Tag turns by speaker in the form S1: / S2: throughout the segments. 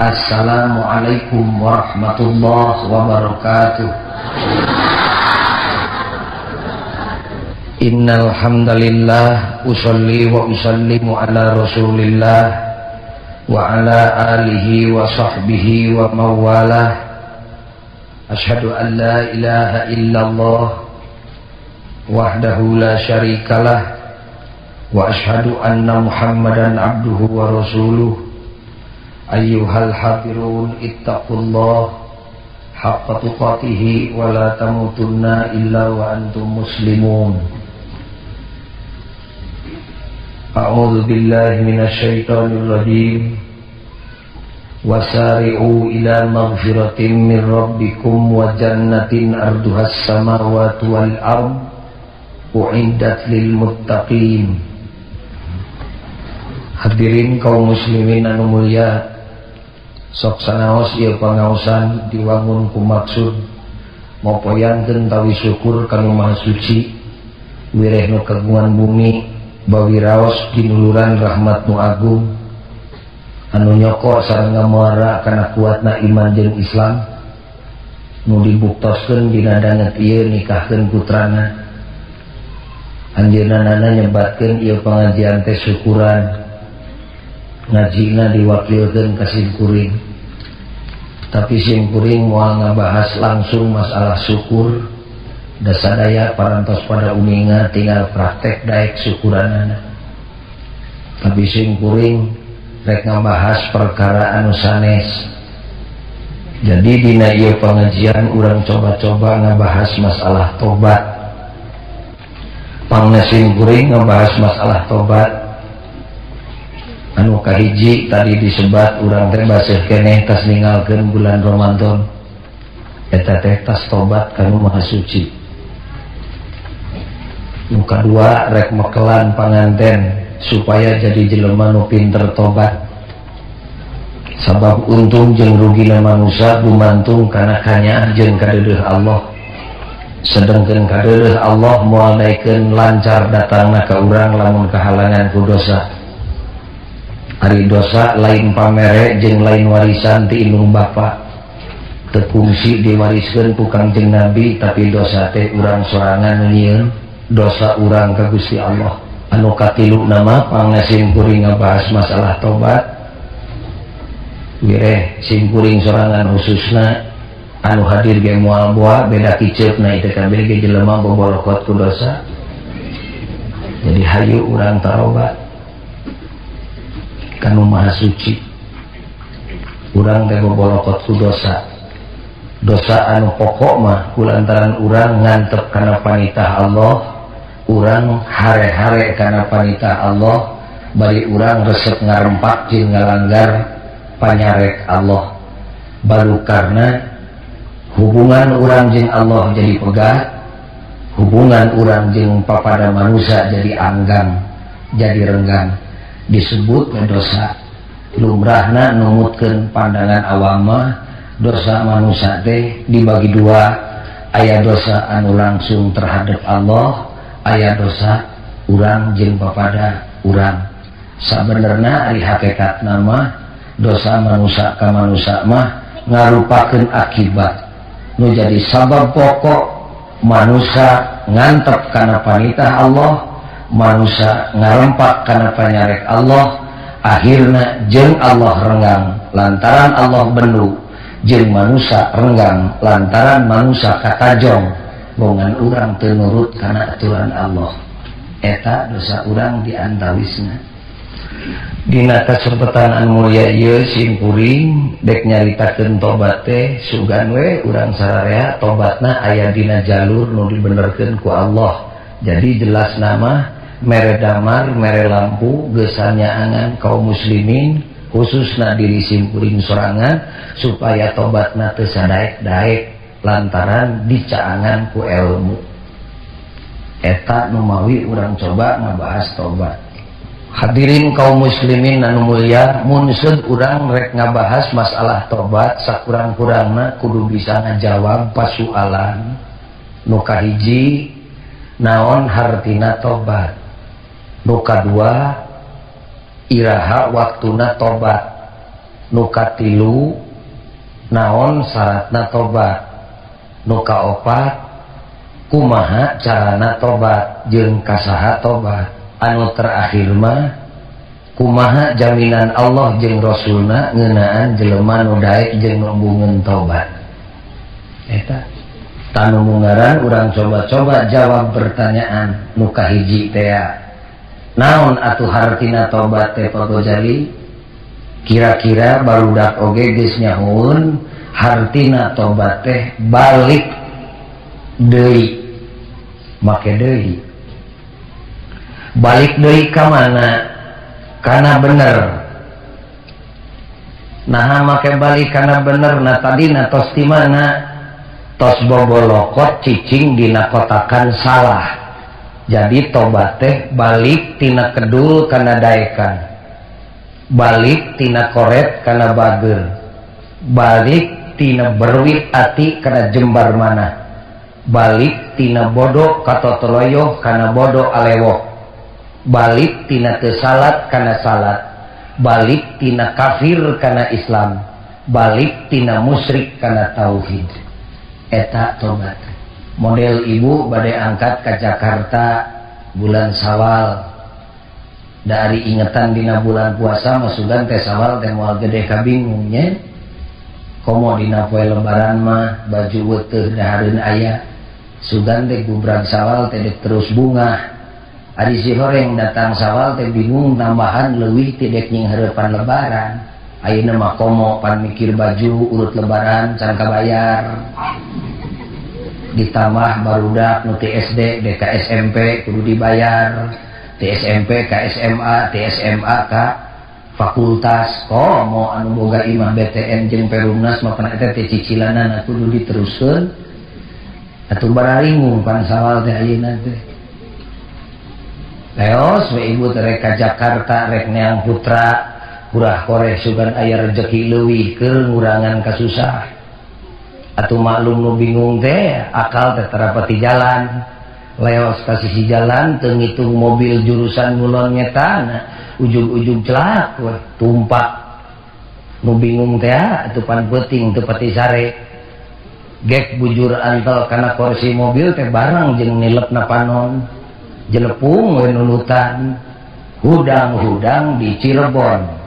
S1: Assalamualaikum warahmatullahi wabarakatuh. Innal hamdalillah usolli wa usallimu ala Rasulillah wa ala alihi wa sahbihi wa mawalah. Asyhadu an la ilaha illallah wahdahu la syarikalah wa asyhadu anna Muhammadan abduhu wa rasuluh. Ayyuhal hadirun ittaqullah haqqa tuqatihi wa la tamutunna illa wa antum muslimun. A'udzu billahi minasyaitonir rajim. Wasari'u ila maghfiratin min rabbikum wa jannatin arduhas samawati wal ard uiddat lil muttaqin. Hadirin kaum muslimin anu mulia, sok sanaos ieu pangaosan diwangun ku maksud mopoyangkeun tawi syukur ka Nu Maha Suci, wireh nu kagungan bumi, bawiraos dinuluran rahmat nu agung anu nyoko sareng ngamuara kana kuatna iman jeung Islam nu dibuktoskeun dina danget ieu nikahkeun putrana. Anjeunna nyebatkeun ieu pangajian teh syukuran, ngajina diwakilkeun ka simkuring. Tapi simkuring moal ngabahas langsung masalah syukur, dasadaya parantos pada uninga tinggal praktek daek syukuranana. Tapi simkuring rek ngabahas perkara anu sanes. Jadi dina ieu pengajian urang coba-coba ngabahas masalah tobat. Pangna simkuring ngabahas masalah tobat anu kahiji tadi disebat urang teh baseuh keneh tas ninggalkeun bulan Ramadan, eta teh tas tobat ka Nu Maha Suci. Nu kadua rek mekelan panganten supaya jadi jelema nu pinter tobat. Sabab untung jeung rugina manusia gumantung kana kanyaah jeung kadeudeuh Allah. Sedengkeun kadeudeuh Allah moal daekeun lancar datangna ka urang lamun kahalangan ku dosa. Ari dosa lain pamere jeung lain warisan ti indung bapa, teu kungsi diwariskeun ku Kangjeng Nabi, tapi dosa teh urang sorangan nyieun dosa urang ka Gusti Allah. Anu katilu nama pangna simkuring ngabahas masalah tobat, wireh simkuring sorangan khususna anu hadir ge moal boa beda kiceupna ieu teh kabeh ge jelema bobolokot ku dosa. Jadi hayu urang tarobat ka Nu Maha Suci. Urang teh bobolokot ku dosa. Dosa anu pokok mah kulantaran urang ngantep kana panitah Allah, urang hare-hare kana panitah Allah, bari urang resep ngarempak jeung ngalanggar panyarek Allah. Baru karena hubungan urang jeung Allah jadi pegat, hubungan urang jeung papada manusia jadi anggang, jadi renggang, disebut dosa. Lumrahna numutkeun pandangan awam mah dosa manusia teh dibagi dua, aya dosa anu langsung terhadap Allah, aya dosa urang jeung papada urang. Sabenerna ari hakikatna mah dosa manusia ka manusia mah ngarupakeun akibat nu jadi sabab pokok manusia ngantep kana panitah Allah, manusia ngarempak kana panyarek Allah, akhirna jeung Allah renggang lantaran Allah bendu, jeung manusia renggang lantaran manusia katajong bongan urang teu nurut kana aturan Allah. Eta dosa urang diantawisna. Dina kasempatan anu mulia ieu simkuring dek nyaritakeun tobat teh sugan we urang sararea tobatna aya dina jalur nu dibenerkeun ku Allah. Jadi jelas nama mere damar mere lampu geus nyaangan kaum muslimin khususna diri simkuring sorangan supaya tobatna teu sadaek-daek lantaran dicaangan ku ilmu. Eta nu mawi urang coba ngabahas tobat. Hadirin kaum muslimin anu mulia, munsud urang rek ngabahas masalah tobat sakurang-kurangna kudu bisa ngajawab pasualan nu kahiji naon hartina tobat, nu kadua iraha waktuna tobat, Nu katilu naon syaratna tobat. Nu kaopat kumaha carana tobat jeung kasaha tobat. Anu terakhir mah kumaha jaminan Allah jeung Rasulna ngeunaan jelema nu daek jeung nu embungeun tobat. Eta tanu mungaran urang coba-coba jawab pertanyaan nu kahiji teh. Naon atuh hartina tobat teh Pak Gojali? Kira-kira barudak oge geus nyahoeun hartina tobat teh balik deui. Make deui. Balik deui ka mana? Kana bener. Naha make balik kana bener? Na tadina tos di mana? Tos bobolokot cicing dina kotakan salah. Jadi tobat teh balik tina kedul kana daekan, balik tina koret kana bager, balik tina berwit ati kana jembar mana, balik tina bodoh katotoloyoh kana bodoh alewoh, balik tina teu salat kana salat, balik tina kafir kana Islam, balik tina musyrik kana tauhid. Eta tobat. Model ibu badai angkat ke Jakarta bulan Sawal. Dari ingetan dina bulan puasa masukan teh Sawal teh moal gede kabingungnya. Komo dina poe lebaran mah baju weteuh dahareun aya. Sugan teh gubrag Sawal teh dek terus bunga. Ari si horeng datang Sawal teh bingung tambahan leuwih ti dek nyinghareupan lebaran. Ayeuna mah komo pan mikir baju urut lebaran can kabayar. Ditambah barudak nu ti SD dek ka SMP kudu dibayar, ti SMP ka SMA, ti SMA ka fakultas. Komo anu boga imah BTN jeung Perumnas mah kana eta teh cicilanana kudu diteruskeun. Atuh bararingung pan Sawal teh ayeuna teh. Leos we ibu teh rek ka Jakarta rek neang putra kurah koreh sugan aya rejeki leuwih keur ngurangan kasusah. Atuh maklum nu bingung teh akal teh terapati jalan. Leos ka sisi jalan teu ngitung mobil jurusan ngulon ngetana ujug-ujug celak weh tumpak. Nu bingung teh atuh pan peuting teu pati sare. Gek bujur antel kana kursi mobil teh barang jeung nilepna panon. Jelepung we nulutan. Hudang-hudang di Cirebon.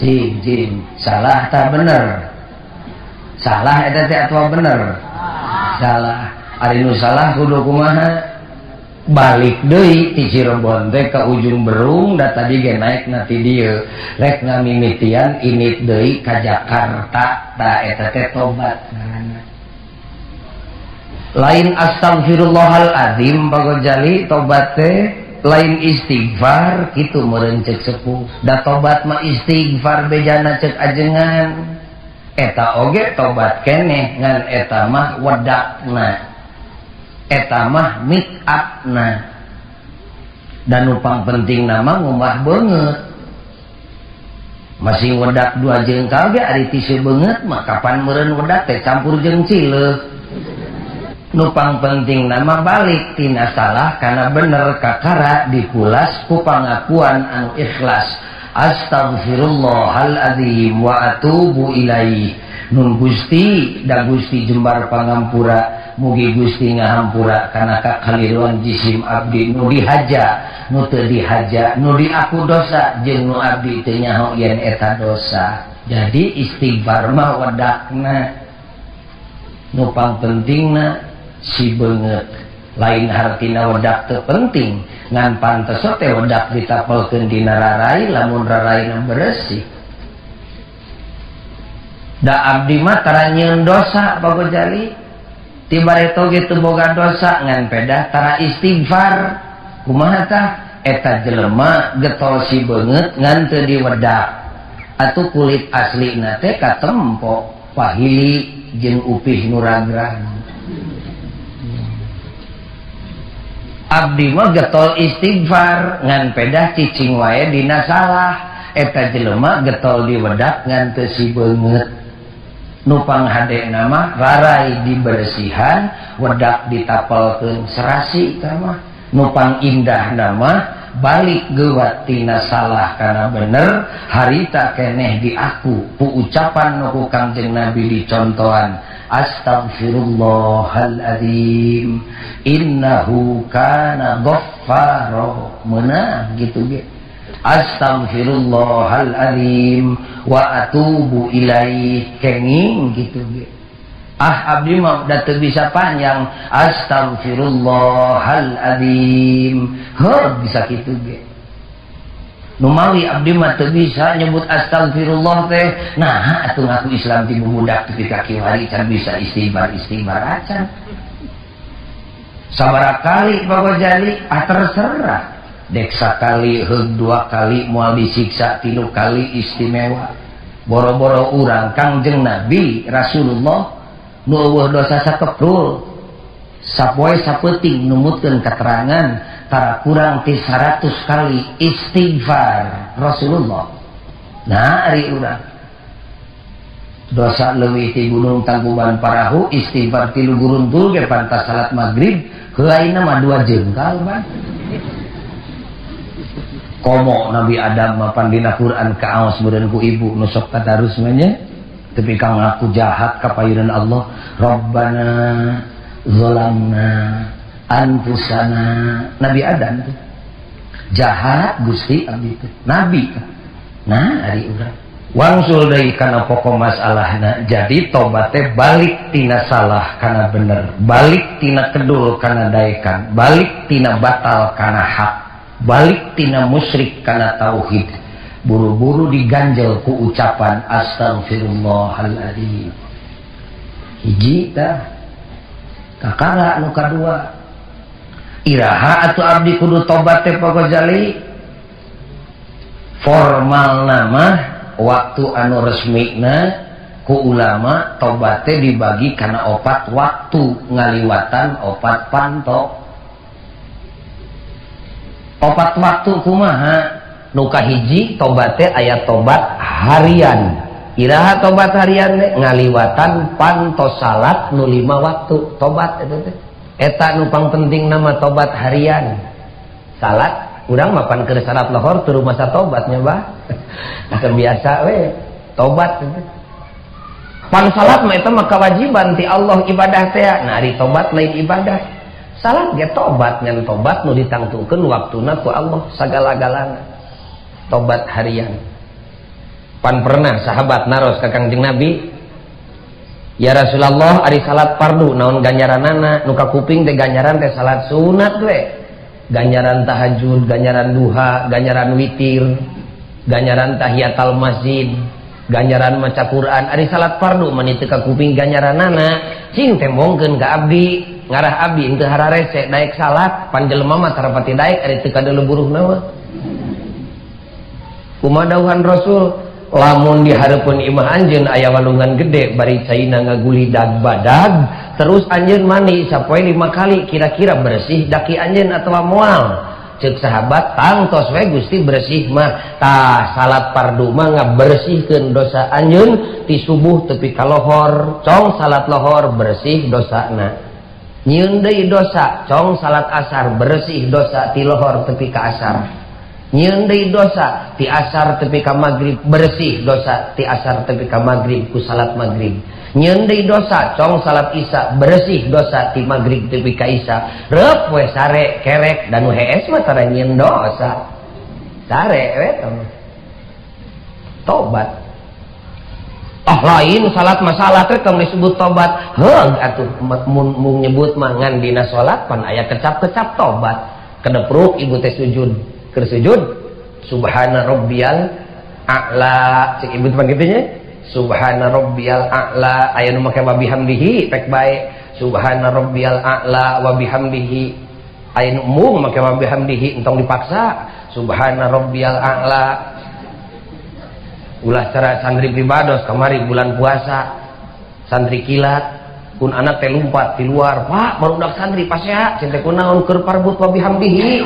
S1: Cing, cing, salah tak bener? Salah eta teh atuh bener? Salah. Ari nu salah kudu kumaha? Balik deui ti Cirebon teh ka Ujung Berung da tadi ge naik na ti dieu. Rek ngamimitian init deui ka Jakarta, ta eta teh tobat ngaranna. Lain astagfirullahaladzim Pak Gojali tobat teh lain istighfar kitu meureun ceuk sepuh. Da tobat mah istighfar bejana ceuk ajengan. Eta oge tobat keneh ngan eta mah wedakna. Eta mah make up-na. Dan nu pangpenting nama ngumah beungeut. Masih wedak dua jengkal ge ari tisu beungeut mah kapan meureun wedak teh campur jeung cileuh. Nupang penting nama balik tina salah karena bener kakara dikulas ku pangakuan anu ikhlas. Astagfirullahaladzim wa atubu ilaih. Nun Gusti da Gusti jembar pangampura, mugi Gusti ngahampura kana kakaliruan jisim abdi nu dihaja, nu teu dihaja, nu diaku dosa jeung nu abdi teu nyaho yen eta dosa. Jadi istighfar mah wedakna. Nupang pentingna si beungeut. Lain hartina wedak teu penting, ngan pantes teh wedak ditapelkeun dina rarai lamun raraina beresih. Da abdi mah tara nyieun dosa Pak Gojali. Ti bareto ge teu boga dosa ngan pedah tara istighfar. Kumaha tah? Eta jelema getol si beungeut ngan teu diwedak. Atuh kulit aslina teh katempo pahili jeung upih nu ragrag. Abdi mah getol istighfar ngan pedah cicing wae dina salah. Eta jelema getol diwedak ngan teu si beungeut. Nupang hadena mah rarai dibersihan, wedak ditapelkeun serasi tah mah. Nupang indah nama balik geuwat tina salah kana bener harita keneh diaku ku ucapan nu ku Kangjeng Nabi dicontohan astaghfirullahaladzim innahu kana ghaffara meunang gitu ge astaghfirullahaladzim wa atubu ilaih kenging gitu ge. Ah abdi mah da teu bisa panjang astaghfirullahaladzim heuh bisa kitu ge. Numawi abdi mah teu bisa nyebut astagfirullah teh nah atuh ngaku Islam ti budak tepi ka kiwari can bisa istighfar istighfar acan. Sabaraha kali Pak Gojali ah terserah dek sakali heug dua kali moal disiksa tilu kali istimewa. Boro-boro urang Kangjeng Nabi Rasulullah nu eueuh dosa sakeprul sapoe sapeuting numutkeun keterangan tara kurang ti 100 kali istighfar Rasulullah. Nah ari urang dosa leuwih ti gunung Tangkuban Parahu istighfar tilu guruntul ge pantas salat maghrib heuaina mah 2 jengkal ban. Komo Nabi Adam mah pan dina Quran kaos meureun ku ibu nu sok tadarus mah nya tepi ka ngaku jahat ka payunan Allah Rabbana zalamna anfusana. Nabi Adam tuh jahat Gusti abdi teh nabi. Nah ari urang wangsul deui kana pokok masalahna jadi tobat teh balik tina salah kana bener balik tina kedul kana daekan balik tina batal kana hak balik tina musyrik kana tauhid buru-buru diganjel ku ucapan astaghfirullahaladzim. Hiji tah kakara anu kadua iraha atuh abdi kudu tobat teh Pak Gojali formal nama waktu anu resmina ku ulama tobat teh dibagi kana opat waktu ngaliwatan opat panto. Opat waktu kumaha? Nu kahiji tobat teh aya tobat harian. Iraha tobat harian teh ngaliwatan panto salat nu 5 waktu tobat eta teh. Eta nu pangpenting nama tobat harian. Salat urang mah pan keur salat lohor teu masa tobatnya bah. Terbiasa we tobat eta. Pan salat mah eta mah kewajiban ti Allah ibadah teh. Nah ari tobat lain ibadah. Salat ge tobat ngan tobat nu ditangtukeun waktuna ku Allah sagala-galana. Tobat harian. Pan pernah sahabat naros ka Kangjeng Nabi, ya Rasulullah ari salat fardu naon ganjaranana? Nu kakuping teh ganjaran teh salat sunat we. Ganjaran tahajud, ganjaran duha, ganjaran witir, ganjaran tahiyatul masjid, ganjaran maca Quran. Ari salat fardu mah teu kakuping ganjaranana, cing tembongkeun ka abdi, ngarah abdi henteu hararese daek salat, pan jelema mah tarapati daek ari teu kadeuleu buruhna mah. Kumaha dawuhan Rasul, lamun di hareupeun imah anjeun aya walungan gede bari caina ngagulidag badag terus anjeun mandi sapoe 5 kali kira-kira bersih daki anjeun atawa moal. Ceuk sahabat tangtos we Gusti bersih mah. Tah salat fardu mah ngabersihkeun dosa anjeun ti subuh tepi ka lohor, cong salat lohor bersih dosana. Nyieun deui dosa cong salat asar bersih dosa ti lohor tepi ka asar. Nyieun deui dosa ti asar tepi ka magrib bersih dosa ti asar tepi ka magrib ku salat magrib. Nyieun deui dosa cong salat isya bersih dosa ti magrib tepi ka isya. Reup we sare kerek dan nu hees mah tara nyieun dosa. Sare we tah. Tobat. Ah lain salat masalah teh tong disebut tobat. Heug atuh mun nyebut mah ngan dina salat pan aya kecap-kecap tobat. Kedepruk ibu teh sujud. Keur sujud subhana rabbiyal a'la cek ibu teh kitu nya subhana rabbiyal a'la aya nu make wa bihamdihi pek bae subhana rabbiyal a'la wa bihamdihi aya nu mung make wa bihamdihi entong dipaksa subhana rabbiyal a'la ulah cara santri pribados kamari bulan puasa santri kilat kun anak teh lumpat di luar pak barudak santri pasea cing teh kunaon keur parbut wa bihamdihi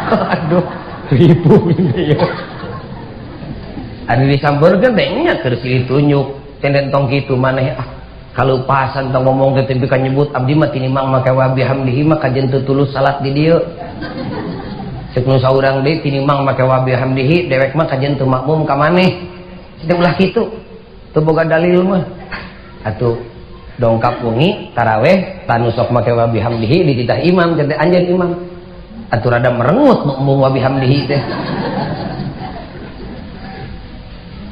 S1: aduh ribu ini ya anu disampeurkeun teh nya keur silih tunjuk tenden tong kitu maneh ah kalupasan tong ngomong teh tepi ka nyebut abdi mah tinimang make wa bihamdihi mah kajen teu tulus salat di dieu Cek nu saurang deui tinimang make wa bihamdihi dewek mah kajen teu makmum ka maneh. Cek ulah kitu. Teu boga dalil mah. Atuh dongkap wengi taraweh tanu sok make wa bihamdihi dititah imam teh anjeun imam. Atuh rada merengut makmum wa bihamdihi teh.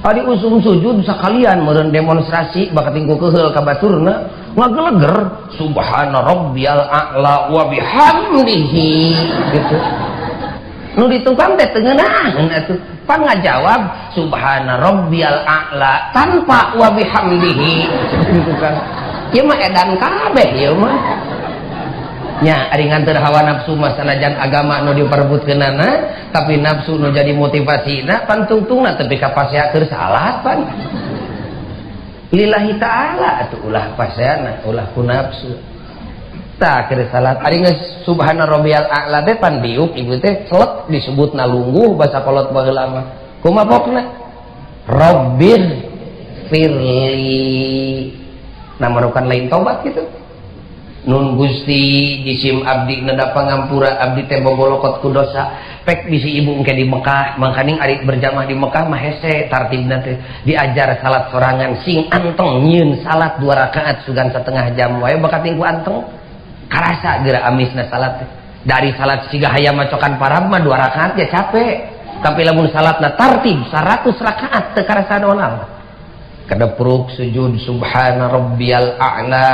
S1: Adi usum sujud sakalian meureun demonstrasi bakating ku keuheul ka baturna ngageleger subhana rabbiyal a'la wa bihamdihi gitu. Nu ditukang teh teu ngeunaheun atuh. Pan ngajawab subhana rabbiyal a'la tanpa wa bihamdihi. Tukang ieu mah edan kabeh ieu mah. Nya ari nganteur hawa nafsu mah sanajan agama nu diperebutkeunana tapi nafsu nu jadi motivasina pan tungtungna tepi ka pasea keur salat pan. Lillahi ta'ala atuh ulah paseana ulah ku nafsu. Tah keur salat ari geus subhana rabbiyal a'la teh pan diuk ibu teh celek disebutna lungguh basa kolot baheula mah. Kumaha pokna? Rabbir firli. Nah marukan lain tobat gitu. Nun Gusti jisim abdi neda pangampura abdi teh bobolokot ku dosa pek bisi ibu engke di Mekah mangkaning ari berjamaah di Mekah mah hese tartibna teh diajar salat sorangan sing anteng nyieun salat 2 rakaat sugan setengah jam wae bakating ku anteng karasa geura amisna salat teh dari salat siga hayam macokan parab mah 2 rakaat ya capek tapi lamun salatna tartib 100 rakaat teu karasa naon kedepruk sujud subhana rabbiyal a'la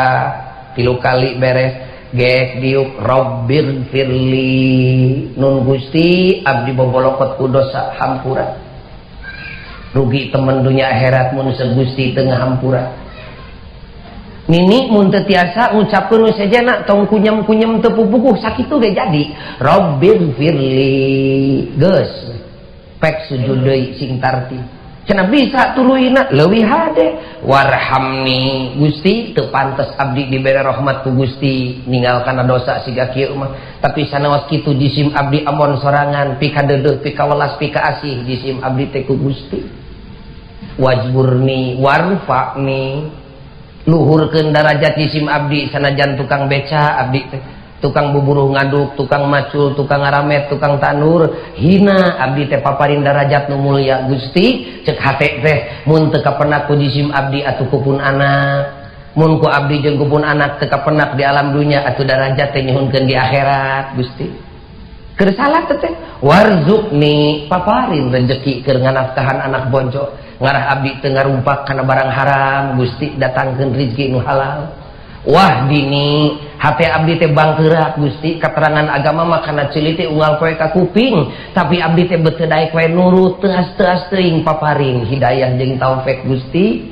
S1: 3 kali beres gek diuk rabbir firli nun Gusti abdi bobolokot ku dosa hampura rugi temen dunia akhirat mun segusti tengah hampura nini mun teu tiasa ngucapkeun we sejena tong kunyem-kunyem teu pupukuh sakitu ge jadi rabbir firli geus pek sujud deui sing tartib cenah bisa tuluina leuwih hade warhamni Gusti teu pantes abdi dibere rahmat ku Gusti ninggalkan dosa siga kieu mah tapi sanaos kitu jisim abdi amon sorangan pika deudeuh pika welas pika asih jisim abdi teh ku Gusti wajburni warfa'ni luhurkeun darajat jisim abdi sanajan tukang beca abdi teh tukang buburuh ngaduk, tukang macul, tukang ngaramet, tukang tandur, hina abdi teh paparin darajat nu mulia Gusti cek hate teh mun teu kapenak ku jisim abdi atuh kupun anak mun ku abdi jeung kupun anak teu kapenak di alam dunya atuh darajat teh nyuhunkeun di akhirat Gusti keur salat teh warzuqni paparin rezeki keur nganafkahan anak bonco ngarah abdi teu ngarumpak kana barang haram Gusti datangkeun rezeki nu halal wah dini hati abdi teh bangkeurak Gusti keterangan agama mah kana ceuli teh unggal poe ka kuping tapi abdi teh beuteung daek we nurut teuas-teuas teuing paparin hidayah jeung taufik Gusti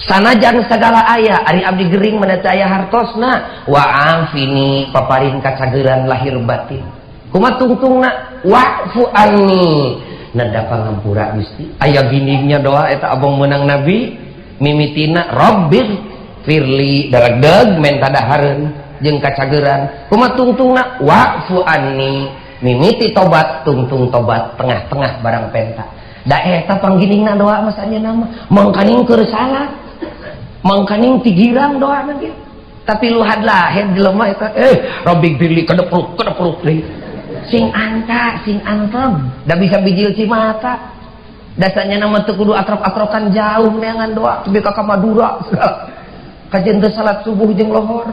S1: sanajan sagala aya ari abdi gering mah teu aya hartosna wa afini paparin kacageuran lahir batin kumaha tungtungna wa'fu anni neda pangampura Gusti aya giningnya doa eta abong meunang nabi mimitina rabbir firli daragdeg menta dahareun jeung kacageran kumaha tungtungna wa'fu anni mimiti tobat tungtung tobat tengah-tengah barang penta da eta pangginingna doa mah sanjeunna mah mangkaning keur salat mangkaning tigirang doana ge tapi luhad lahir jelema eta rabbik firli kedepruk kedepruk deui sing anta sing anteng da bisa bijil cimata dasarnya nama teu kudu atrok-atrokan jauh neangan doa tepi ka Madura kajen teu salat subuh jeung lohor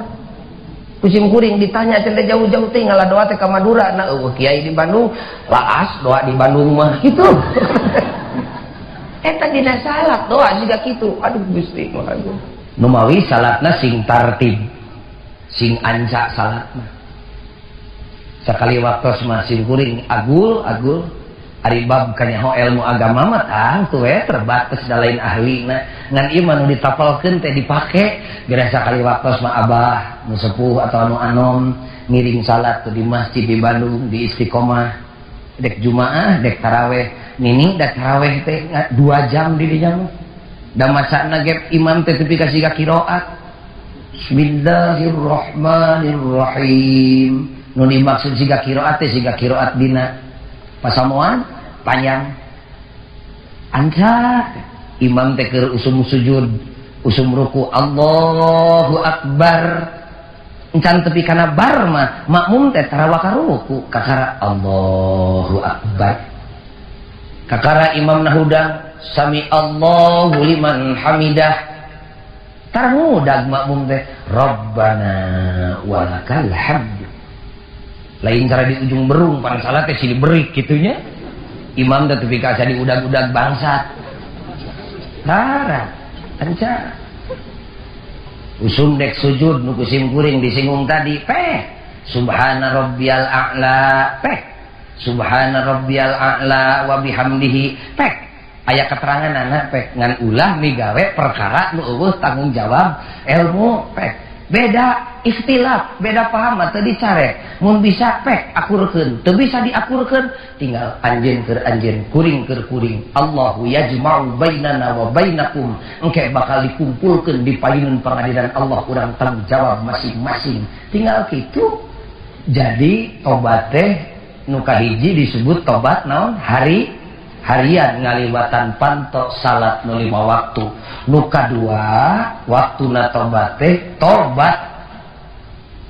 S1: kusim kuring ditanya cenah jauh-jauh teh ngalah doa teh ka Madura na eueuh kiai di Bandung laas doa di Bandung mah kitu eta dina salat doa siga kitu aduh Gusti mah aduh numawi salatna sing tartib sing anca salatna sakali waktos mah sim kuring agul agul ari bab kanyaho ilmu agama mah tah we terbatas da lain ahlina ngan ieu mah nu ditapalkeun teh dipake geura sakali waktos mah abah nu sepuh atawa nu anom ngiring salat di masjid di Bandung di Istiqomah dek Jumaah dek taraweh nini dek taraweh teh 2 jam di dinya mah da masana ge imam teh tepi ka siga qiraat Bismillahirrahmanirrahim nu dimaksud siga qiraat teh siga qiraat dina pasamuan panjang anca imam teh keur usum sujud usum ruku Allahu akbar Encan tepi kana bar mah makmum teh tara wakaruku kakara Allahu akbar. Kakara imam nahudang sami Allahu liman hamidah. Tara ngudag makmum teh Rabbana walakal hamd. Lain cara di ujung berung pan salat teh silih berik kitunya. Imam teh tepi ka asa diudag-udag bangsat. Tara encan. Usum dek sujud nu ku sim kuring disinggung tadi peh subhana rabbiyal a'la peh subhana rabbiyal a'la wa bihamdihi peh aya keterangan anak peh ngan ulah migawe perkara nu eueuh tanggung jawab ilmu peh beda ikhtilaf beda paham teu dicare mun bisa pek akurkeun teu bisa diakurkeun tinggal anjeun keur anjeun kuring keur kuring Allahu yajma'u bainana wa bainakum engke bakal dikumpulkeun di payunun pengadilan Allah urang tanggung jawab masing-masing tinggal kitu. Jadi tobat teh nu kahiji disebut tobat naon hari harian ngaliwatan panto salat nu 5 waktu. Nu kadua waktuna tobat teh tobat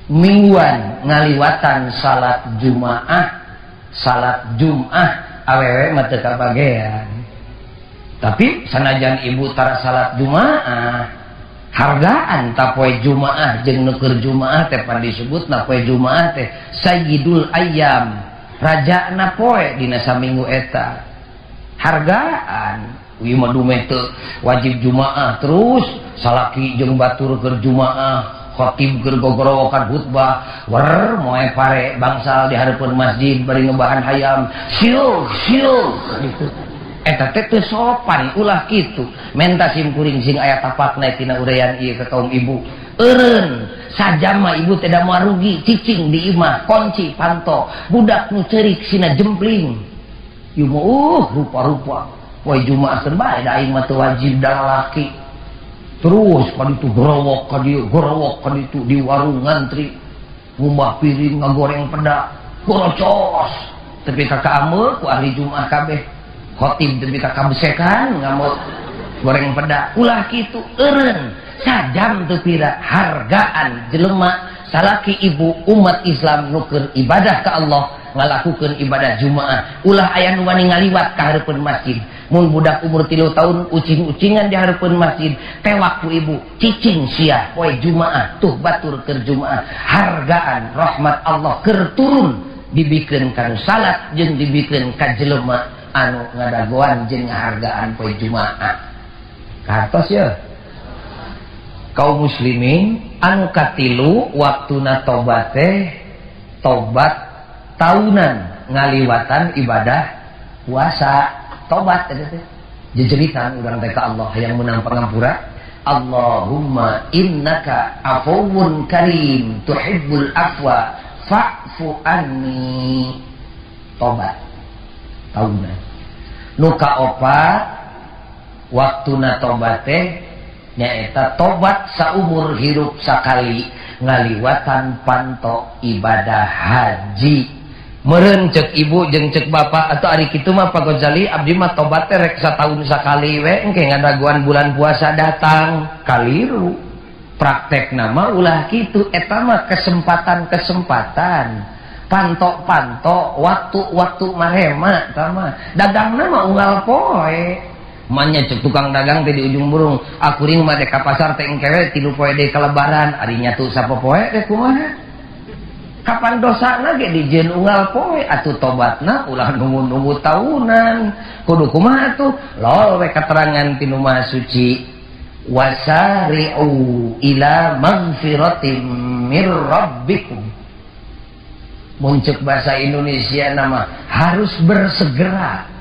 S1: mingguan ngaliwatan salat Jumaah. Salat Jumaah awewe mah teu kabagean. Tapi sanajan ibu tara salat Jumaah, hargaan ta poe Jumaah jeung nu keur Jumaah teh pan disebutna poe Jumaah teh sayyidul ayyam, rajana poe dina saminggu eta. Hargaan ieu mah dumeh teu wajib Jumaah terus salaki jeung batur keur Jumaah khotib keur gogorowokan khutbah wer moe pare bangsal di hareupeun masjid bari ngebahan hayam siuh siuh gitu. Eta teh teu sopan ulah kitu menta sim kuring sing aya tapakna tina uraian ieu ka kaum ibu eureun sajam mah ibu teh da moal rugi cicing di imah kunci panto budak nu ceurik sina jempling ieu mah rupa-rupa poe Jumaah keur bae da aing mah teu wajib da lalaki terus kaditu gerowok kadieu gerowok kaditu di warung ngantri ngumbah piring ngagoreng peda gorocos tepi ka kaameu ku ahli Jumaah kabeh khotib tepi ka kabesekan ngamuk goreng peda ulah kitu eureun sajam teu pira hargaan jelema salaki ibu umat Islam nu keur ibadah ka Allah ngalakukeun ibadah Jumaah ulah aya nu wani ngaliwat ka hareupeun masjid mun budak umur 3 tahun ucing-ucingan di hareupeun masjid tewak ku ibu cicing sia poe Jumaah tuh batur keur Jumaah hargaan rahmat Allah keur turun dibikeun ka nu salat jeung dibikeun ka jelema anu ngadagoan jeung ngahargaan poe Jumaah katos ya kaum muslimin anu katilu waktuna tobat teh tobat tahunan ngaliwatan ibadah puasa tobat eta teh jejeritan urang teh ka Allah hayang meunang pangampura Allahumma innaka afuwun karim tuhibbul afwa fa'fu anni tobat tahunan nu kaopat waktuna tobat teh nyaeta tobat saumur hirup sakali ngaliwatan panto ibadah haji. Meureun ceuk ibu jeung ceuk bapak atau ari kitu mah Pak Gozali abdi mah tobat teh rek sataun sakali we engke ngadaguan bulan puasa datang kaliru. Praktekna mah ulah kitu eta mah kesempatan-kesempatan panto-panto waktu-waktu marema eta mah dagangna mah unggal poe. Manya cek tukang dagang teh di ujung burung akuring mah teh ka pasar teh engke we 3 poe deui ka lebaran ari nyatu sapopoe teh kumaha kapan dosana ge dijieun unggal poe atuh tobatna ulah nunggu-nunggu tahunan kudu kumaha atuh lol we katerangan ti nu Maha Suci wasari'u ila magfiratim mir rabbikum mun ceuk bahasa Indonesia nama harus bersegera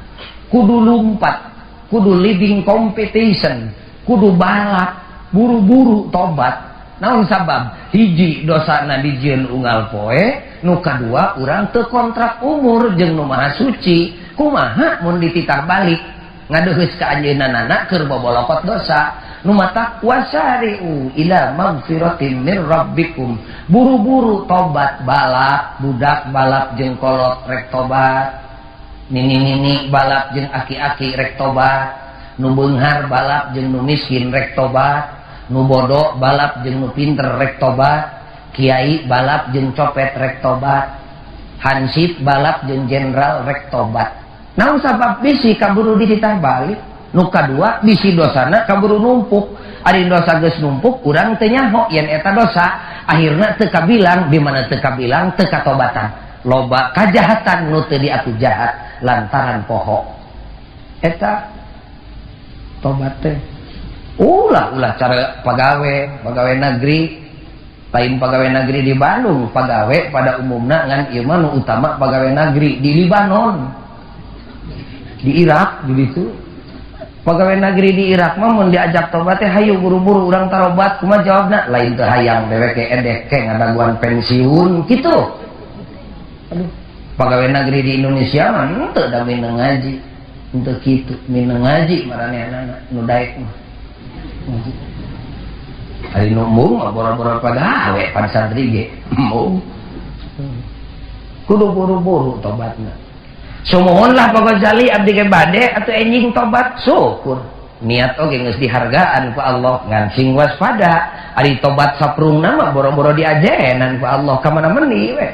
S1: kudu lumpat kudu leading competition kudu balap buru-buru tobat. Naon sabab hiji dosana dijieun unggal poe nu kadua urang teu kontrak umur jeung nu Maha Suci kumaha mun dititah balik ngadeuheus ka anjeunna keur bobolokot dosa nu matak wasari'u ila magfiratin mir rabbikum buru-buru tobat balap budak balap jeung kolot rek tobat nini-nini balap jeung aki-aki rek tobat nu beunghar balap jeung nu miskin rek tobat nu bodoh balap jeung nu pinter rek tobat Kiai balap jeung copet rek tobat, hansip balap jeung jenderal rek tobat. Naon sabab bisi kaburu dititah balik? Nu kadua bisi dosana kaburu numpuk. Ari dosa geus numpuk urang teu nyaho yen eta dosa, akhirna teu kabilang, di mana teu kabilang teu katobatan. Loba kajahatan nu teu diaku jahat lantaran poho. Eta tobat teh. Ulah cara pagawe negeri. Lain pegawai negeri di Bandung, pegawai pada umumna ngan ieu mah nu utama pegawai negeri di Libanon, di Irak di ditu. Pegawai negeri di Irak mah mun diajak tobat teh hayu buru-buru urang tarobat, kumaha jawabna? Lain teu hayang dewek ge edek ke ngadaguan pensiun kitu. Aduh, pegawai negeri di Indonesia mah henteu da mineng ngaji. Henteu kitu, mineng ngaji maranehanana nu daek mah. Ari nu embung mah boro-boro pagawe pan santri ge embung. Kudu buru-buru tobatna. Sumuhunlah Pak Ghazali abdi ge bade atuh enjing tobat syukur. Niat oge geus dihargaan ku Allah ngan sing waspada. Ari tobat saprungna mah boro-boro diajenan ku Allah ka mana meuni we.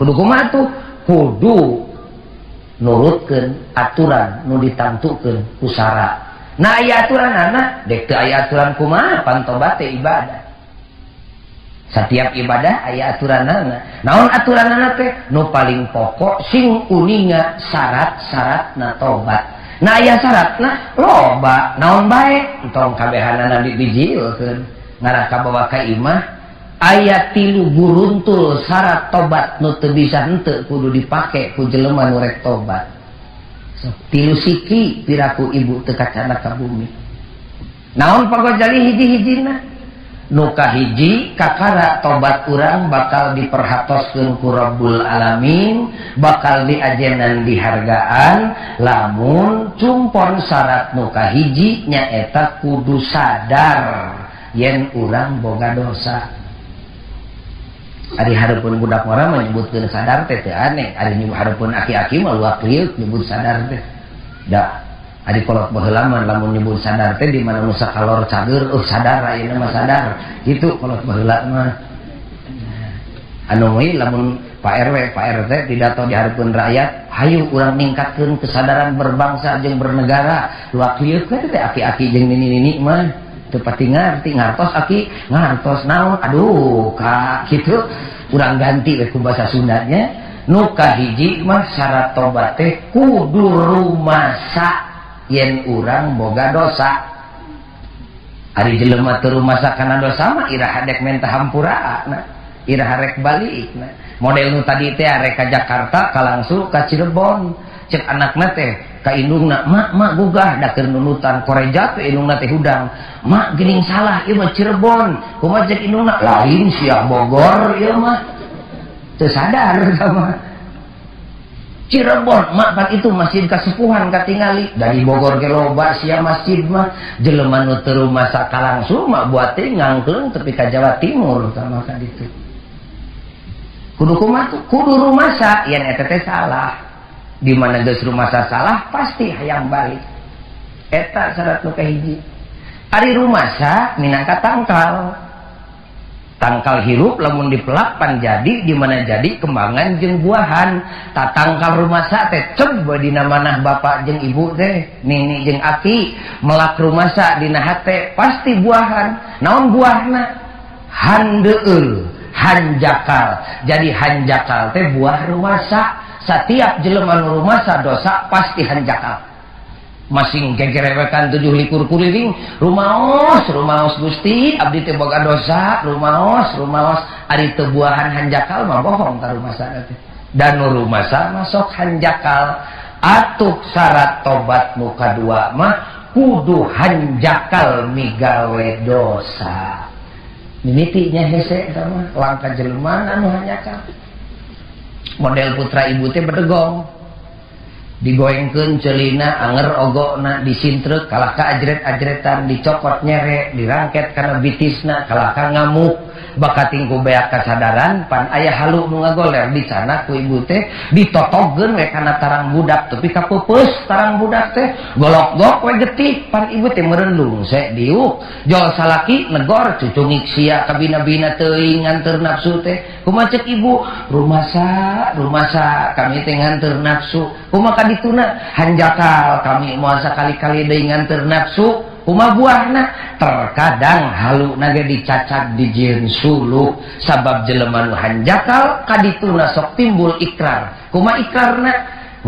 S1: Kudu kumaha tuh? Kudu nurutkeun aturan nu ditangtukeun ku sara. Nah aya aturanana, dek teu aya aturan kumaha pan tobat teh ibadah. Setiap ibadah aya aturanana. Naon aturanana teh? Nu paling pokok sing uninga syarat-syaratna tobat. Nah aya syaratna loba, naon bae? Entong kabehanana dibijilkeun. Ngarah kabawa ka imah aya 3 guruntul syarat tobat nu teu bisa henteu kudu dipake ku jelema nu rek tobat. Tilu siki piraku ibu teu kacana ka bumi. Naon Pak Ghazali hiji-hijina? Nu kahiji kakara tobat urang bakal diperhatoskeun ku Rabbul Alamin, bakal diajenan dihargaan lamun cumpon syarat nu kahiji nyaeta kudu sadar yen urang boga dosa. Ari hareupeun budak mah menyebutkeun sadar teh teu aneh, ari hareupeun aki-aki mah luak liuk nyebut sadar teh. Da ari kolot baheula mah lamun nyebut sadar teh di mana nu sakalor cager, sadar ayeuna mah sadar. Kitu kolot baheula mah. Anu we lamun Pak RW, Pak RT pidato di hareupeun rakyat, hayu urang ningkatkeun kesadaran berbangsa jeung bernegara. Luak liuk we teh aki-aki jeung nini-nini mah. Teu pati ngarti, ngartos aki, ngartos naon, aduh ka kitu urang ganti we ku bahasa Sundanya. Nu kahiji mah syarat tobat teh kudu rumasa yen urang boga dosa. Ari jelema teu rumasa kana dosa mah iraha dek menta hampuraana, iraha rek balikna. Model nu tadi teh arek ka Jakarta ka langsung ka Cirebon, cek anakna teh ka indungna, mak mak gugah da keur nunutan koreja teh indungna teh hudang, mak geuning salah ieu mah Cirebon, kumaha cek indungna lain sia Bogor ieu mah teu sadar sama Cirebon, mak pan itu masjid kasepuhan katingali dari Bogor ke loba sia masjid mah jelema nu teu rumasa ka langsung mah buat teh ngangkeung tepi ka Jawa Timur sama ka ditu. Kudu kumaha tuh? Kudu rumasa yen eta teh salah. Di mana geus rumasa salah pasti hayang balik. Eta syarat nu kahiji. Ari rumasa minangka tangkal. Tangkal hirup lamun dipelak pan jadi di mana jadi kembangan jeung buahan. Tatangkal rumasa teh ceb dina manah bapak jeung ibu teh, nini jeung aki melak rumasa dina hate pasti buahan. Naon buahna? Handeueul, hanjakal. Jadi hanjakal teh buah rumasa. Setiap jelema nu rumasa dosa pasti hanjakal. Masing gegerewekan 7 likur kuliling, rumaos, rumaos Gusti, abdi teh boga dosa, rumaos, rumaos, ari teu buahan hanjakal mah bohong ka rumasa teh. Dan nu rumasa masuk hanjakal. Atuh syarat tobat nu kadua mah kudu hanjakal migawe dosa. Mimitinya hese eta mah langka jelema anu hanjakal. Model putra ibu teh bedegong. Digoengkeun ceulina anger ogona disintreuk kalah ka ajret-ajretan dicokot nyere dirangket kana bitisna kalah ka ngamuk bakating ku beak kasadaran pan aya halu nu ngagoler dicanak ku ibu teh ditotogkeun we kana tarang budak tepi ka peupeus tarang budak teh golok-gok we getih pan ibu teh meureun lungse diuk jol salaki negor cucungik sia kabina-bina teuing nganteur nafsu teh kumaha ceuk ibu rumasa rumasa kami teh nganteur nafsu kumaha dituna hanjakal kami moal sakali-kali deui nganteur nafsu kumaha buahna terkadang haluna ge dicacag dijieun suluh sabab jelema nu hanjakal kadituna sok timbul ikrar kumaha ikrarna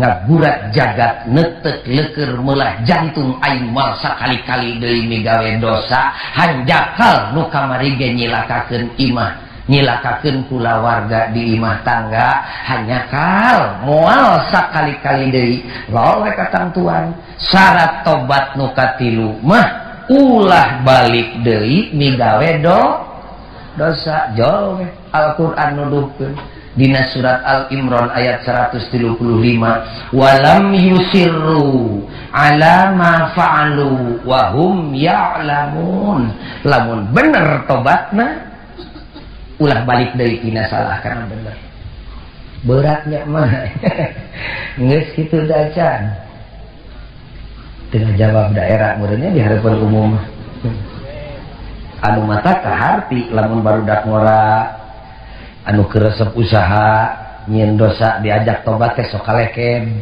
S1: ngagurat jagat neuteuk leukeur meulah jantung aing moal sakali-kali deui migawe dosa hanjakal nu kamari ge nyilakakeun imah nyilakakeun kulawarga di imah tangga hanjakal moal sakali-kali deui lol we katangtuan syarat tobat nu katilu mah ulah balik deui migawe dosa jol we Al-Qur'an nuduhkeun dina surat Al-Imran ayat 135 walam yusirru ala ma fa'alu wa hum ya'lamun lamun bener tobatna ulah balik deui tina salah kana bener beratnya mah geus kitu dacan teu jawab daerah meureunnya di harapan umum anu mata kaharti lamun barudak ngora anu keresep usaha nyieun dosa diajak tobat teh sok kaleken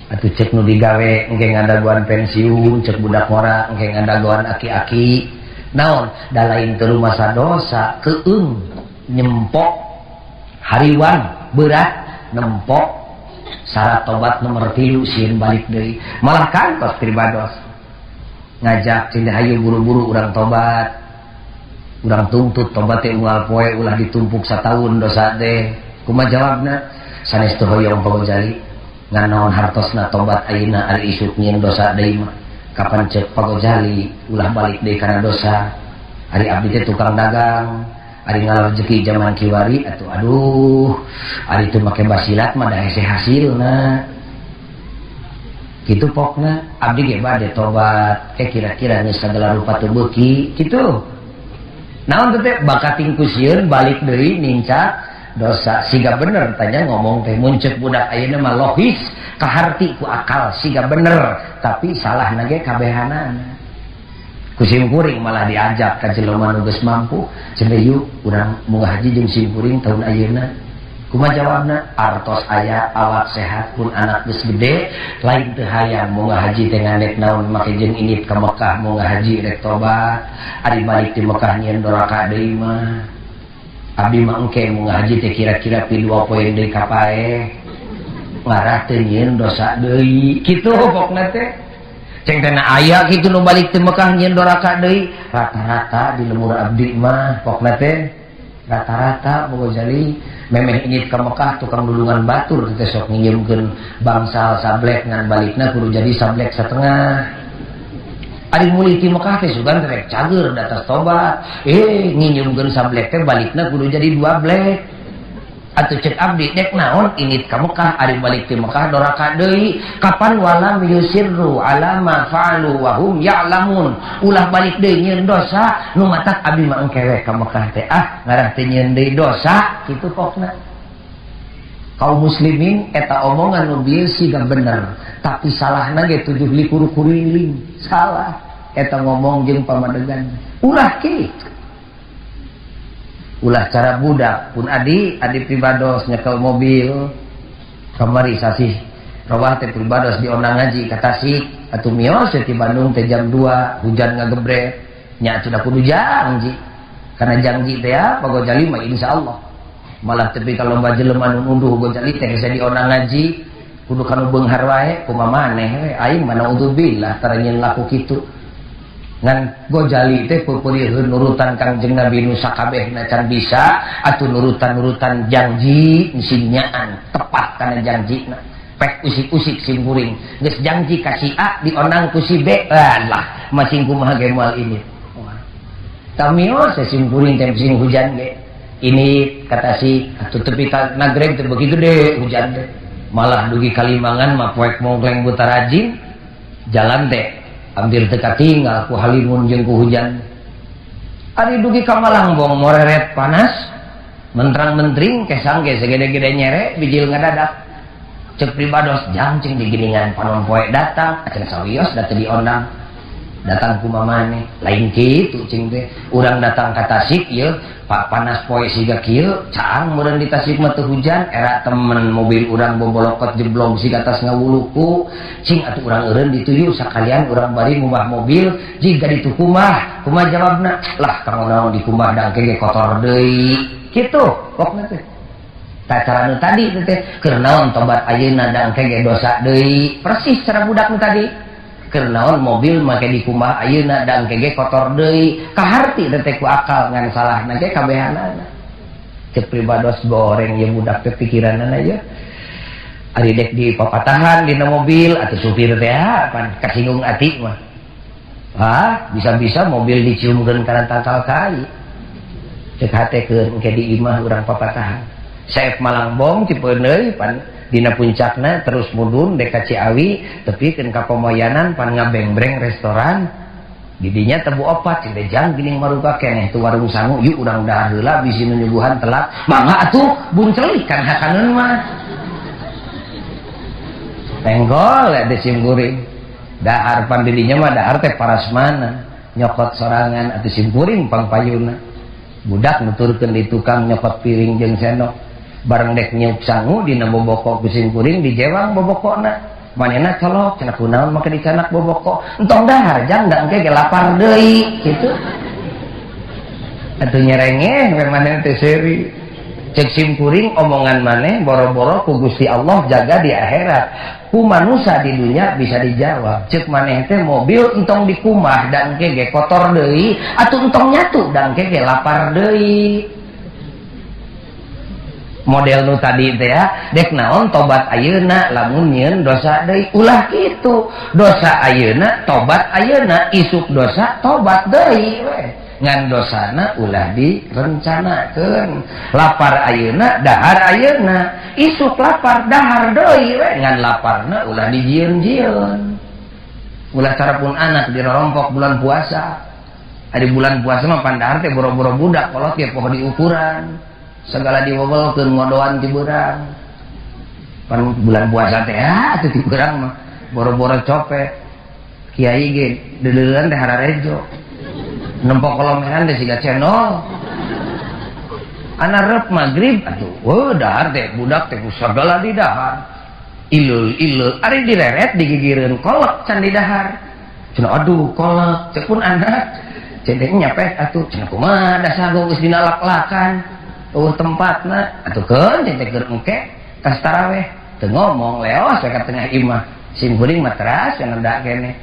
S1: atuh ceuk nu digawe engke ngadaguan pensiun ceuk budak ngora engke ngadaguan aki-aki naon da lain teu rumasa dosa keung nyempok hariwang berat nempok syarat tobat nomor 3 sieun balik deui malah kantos pribados ngajak cenah hayu buru-buru urang tobat urang tuntut tobat teh unggal poe ulah ditumpuk sataun dosa teh kumaha jawabna sanes teu hoyong Pagojali ngan naon hartosna tobat ayeuna ari isuk nyieun dosa deui mah kapan ceuk Pagojali ulah balik deui kana dosa ari abdi teh tukang dagang ari ngalar rezeki zaman kiwari atuh aduh ari teu make basilat mah da hese hasilna kitu pokna abdi ge bade tobat kira-kira geus sagala rupa teu beuki kitu naon teh bakating ku sieun balik deui nincak dosa siga bener tanya ngomong teh mun ceuk budak ayeuna mah logis kaharti ku akal siga bener tapi salahna ge kabehanana ku simkuring malah diajak ka jelema nu geus mampu cenah yuk urang munggah haji jeung simkuring tahun ayeuna kumaha jawabna artos aya awak sehat pun anak geus gede lain teu hayang munggah haji teh ngandek naon make jeung indit ka Mekah munggah haji rek tobat ari balik ti Mekah nyieun doraka deui mah abdi mah engke munggah haji teh kira-kira pi 2 poe deui ka paeh ngarah teu nyieun dosa deui kitu pokna teh ceng teh na aya kitu nu balik ti Mekah nyieun doraka deui rata-rata di lemur abdi mah pokna teh rata-rata Pagojali memeh indit ka Mekah tukang dulungan batur teh sok nginjeumkeun bangsal sablek ngan balikna kudu jadi sablek satengah ari mulih ti Mekah teh sugan rek cager da atas tobat nginjeumkeun sablek teh balikna kudu jadi 2 blek atuh ceuk abdi dek naon indit ka Mekah ari balik ti Mekah doraka deui kapan walam yusirru ala ma fa'alu wa hum ya'lamun ulah balik deui nyieun dosa nu matak abdi mah engke we ka Mekah teh ah ngarah teh nyieun deui dosa kitu pokna kaum muslimin eta omongan nu bieu siga bener tapi salahna ge 7 likur kuriling salah eta ngomong jeung pamadegan ulah kitu ulah cara budak pun adi adi pribados nyekel mobil kamari sasih robah teh pribados diondang ngaji ka Tasik atuh mios teh ti Bandung teh jam 2 hujan ngagebret nya atuh da kudu janji karena janji teh ya Pagojali mah insyaallah malah tepi ka lomba jelema nu nunduh Gojali teh hese diondang ngaji kudu kanu beunghar wae kumaha maneh we aing mah naudzubillah tara nyeun laku kitu ngan Gojali teh peupeurieun nurutan Kangjeng Nabi nu sakabehna can bisa atuh nurutan-nurutan janji sinyaan tepat kana janjina pek usik-usik simkuring geus janji ka si A diondang ku si B alah masing kumaha ge moal ini tamios simkuring teh sing hujan ge ini kata si atuh tepi ka nagreg teh beuki gede hujan teh Malah dugi kalimangan mah poek mongkleng buta rajin jalan teh hampir teu katinggal ku halimun jeung ku hujan. Ari dugi ka Malangbong moreret panas mentrang-mentring kesang ge segede-gede nyere bijil ngadadak. Cek pribados jang cing diginingan panon poe datang acan sawios da teu diondang. Datang ku mamane lain kitu cing teh urang datang ka Tasik ieu pak panas poe siga kieu caang meureun di Tasik mah teu hujan era temen mobil urang bombolokot jeblog siga atas ngawuluku cing atuh urang eureun dituyu sakalian urang bari ngubah mobil jiga ditu kumaha kumaha jawabna lah kang naon dikumbah dangke ge kotor deui kitu pokna teh cara nu tadi teh keur naon tobat ayeuna dangke ge dosa deui persis cara budak nu tadi keur naon mobil make dikumbah ayeuna dangke ge kotor deui kaharti teh ku akal ngan salahna ge kabehanana cek pribados goreng ieu budak teh pikiranana ieu ari dek di papatahan dina mobil atuh supir teh pan kasinggung ati mah ah bisa-bisa mobil diciumkeun kana tangkal kai cek hate keur engke di imah urang papatahan saep Malangbong cipeuneuy pan dina puncakna terus mudun dek ka Ciawi tepikeun ka Pamoyanan pan ngabengbreng restoran didinya tebu opat cing teh jang geuning maruga keneh tu warung sangu yuk urang dahar heula bisi nu nyuguhan telat mangga atuh buncelik kan hakaneun mah tenggol eta sim kuring dahar pan didinya mah dahar teh parasmana nyokot sorangan atuh sim kuring pangpayuna budak nuturkeun di tukang nyokot piring jeung sendok bareng dek nyiup sangu dina boboko ku sim kuring dijewang bobokona manehna colok cenah kunaon make dicanak boboko entong dahar jang da engke ge lapar deui kitu atuh nyerengeh we manehna teh seuri cek sim kuring omongan maneh boro-boro ku Gusti Allah jaga di akhirat ku manusia di dunia bisa dijawab cek maneh teh mobil entong dikumah da engke ge kotor deui atuh entong nyatu da engke ge lapar deui model nu tadi teh ya dek naon tobat ayeuna lamun nyieun dosa deui ulah kitu dosa ayeuna tobat ayeuna isuk dosa tobat deui we ngan dosana ulah direncanakeun lapar ayeuna dahar ayeuna isuk lapar dahar deui we ngan laparna ulah dijieun-jieun ulah cara pun anak dirorompok bulan puasa ari bulan puasa mah pandahar teh boro-boro budak kolot ge poho diukuran segala diwewelkeun ngodoan ti beurang pan bulan puasa teh atuh ti beurang mah boro-boro copet kiai ge deuleuan teh hararejo nempok kolomeran teh siga cendol anarep magrib atuh weuh dahar teh budak teh sagala di dahar ileul-ileul ari direret digigireun kolek can di dahar cenah aduh kolek cek pun anak cek teh nyapet atuh cenah kumaha da sago geus dinalak-lakan eueuh tempatna atuh keun cek teh keur engke tas taraweh teu ngomong leos we ka tengah imah sim kuring mah teras nenda keneh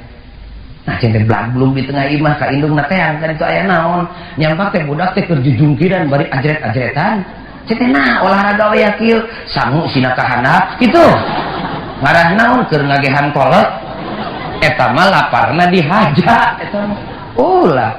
S1: nah cek teh blak-blung di tengah imah ka indungna teang kan itu aya naon nyampak teh budak teh keur jujungkiran bari ajret-ajretan cek teh nah olahraga we kieu sangu sina ka handap kitu ngarah naon keur ngagehan kolot eta mah laparna dihaja eta mah ulah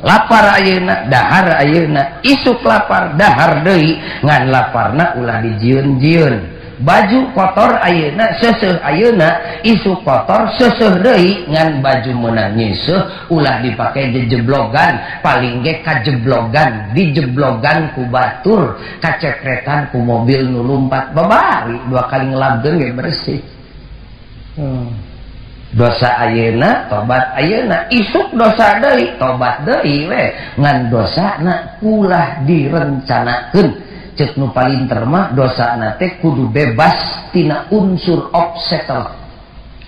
S1: lapar ayeuna dahar ayeuna isuk lapar dahar deui ngan laparna ulah dijieun-jieun baju kotor ayeuna seuseuh ayeuna isuk kotor seuseuh deui ngan baju meunang nyeuseuh ulah dipake jejeblogan paling ge kajeblogan dijeblogan ku batur kacepretan ku mobil nu lumpat babari dua kali ngelabkeun ge bersih. Dosa ayeuna tobat ayeuna isuk dosa deui tobat deui we ngan dosana ulah direncanakeun cek nu palinter mah dosana teh kudu bebas tina unsur obstacle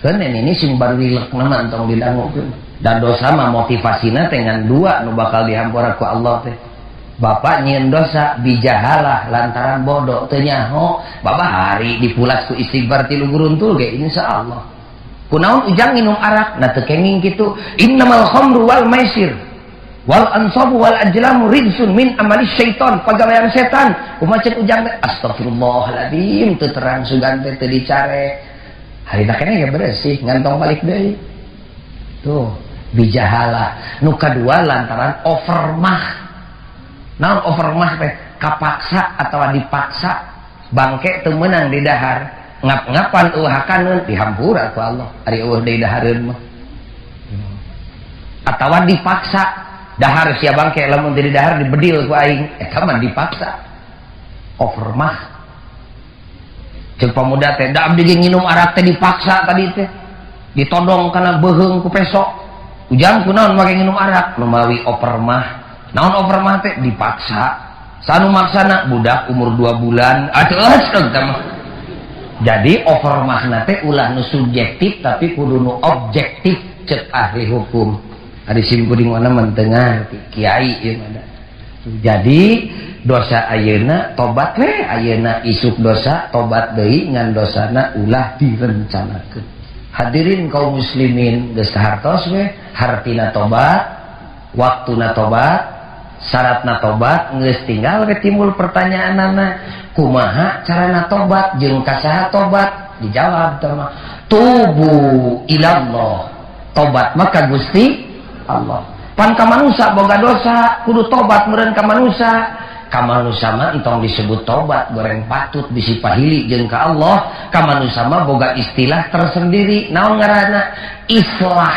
S1: keun ini sing baru wilekna mah entong didangukeun dan dosa mah motivasina teh ngan dua nu bakal dihampura ku Allah teh bapak nyieun dosa bijahalah lantaran bodoh teu nyaho bapak hari dipulas ku istighfar tilu guruntul ge insyaallah kunaon ujang minum arak nah teu kenging kitu innamal khamru wal maisir wal ansabu wal ajlamu rijsun min amali syaitan pagawean setan kumaha cek ujang teh astagfirullahaladzim teu terang sugan teh teu dicare harita keneh ge beresih ngantong balik deui tuh bijahalah nu kadua lantaran overmah naon overmah teh kapaksa atawa dipaksa bangke teu meunang di dahar Ngap-ngapan eueuh hakaneun dihampura ku Allah. Ari eueuh deui dahareun mah. Atawa dipaksa dahar sia bangke lamun teu didahar dibedil ku aing, eta mah dipaksa. Overmah. Ceuk pamuda teh da abdi ge nginum arak teh dipaksa tadi teh. Ditodong kana beuheung ku peso. Ujang kunaon make nginum arak lumawi overmah. Naon overmah teh dipaksa. Sanu maksana budak umur 2 bulan atuh eta mah. Jadi overmahna teh ulah nu subjektif tapi kudu nu objektif cek ahli hukum. Ari sim kuring mana mah teu ngarti kiai ieu mah. Jadi dosa ayeuna tobat we ayeuna isuk dosa tobat deui ngan dosana ulah direncanakeun. Hadirin kaum muslimin geus hartos we hartina tobat, waktuna tobat, syaratna tobat geus tinggal we timbul pertanyaanana kumaha carana tobat jeung ka saha tobat dijawab teh mah tubu ilallah tobat mah ka Gusti Allah. Pan ka manusa boga dosa kudu tobat meureun ka manusa. Ka manusa mah entong disebut tobat goreng patut bisi pahili jeung ka Allah. Ka manusa mah boga istilah tersendiri naon ngaranna islah.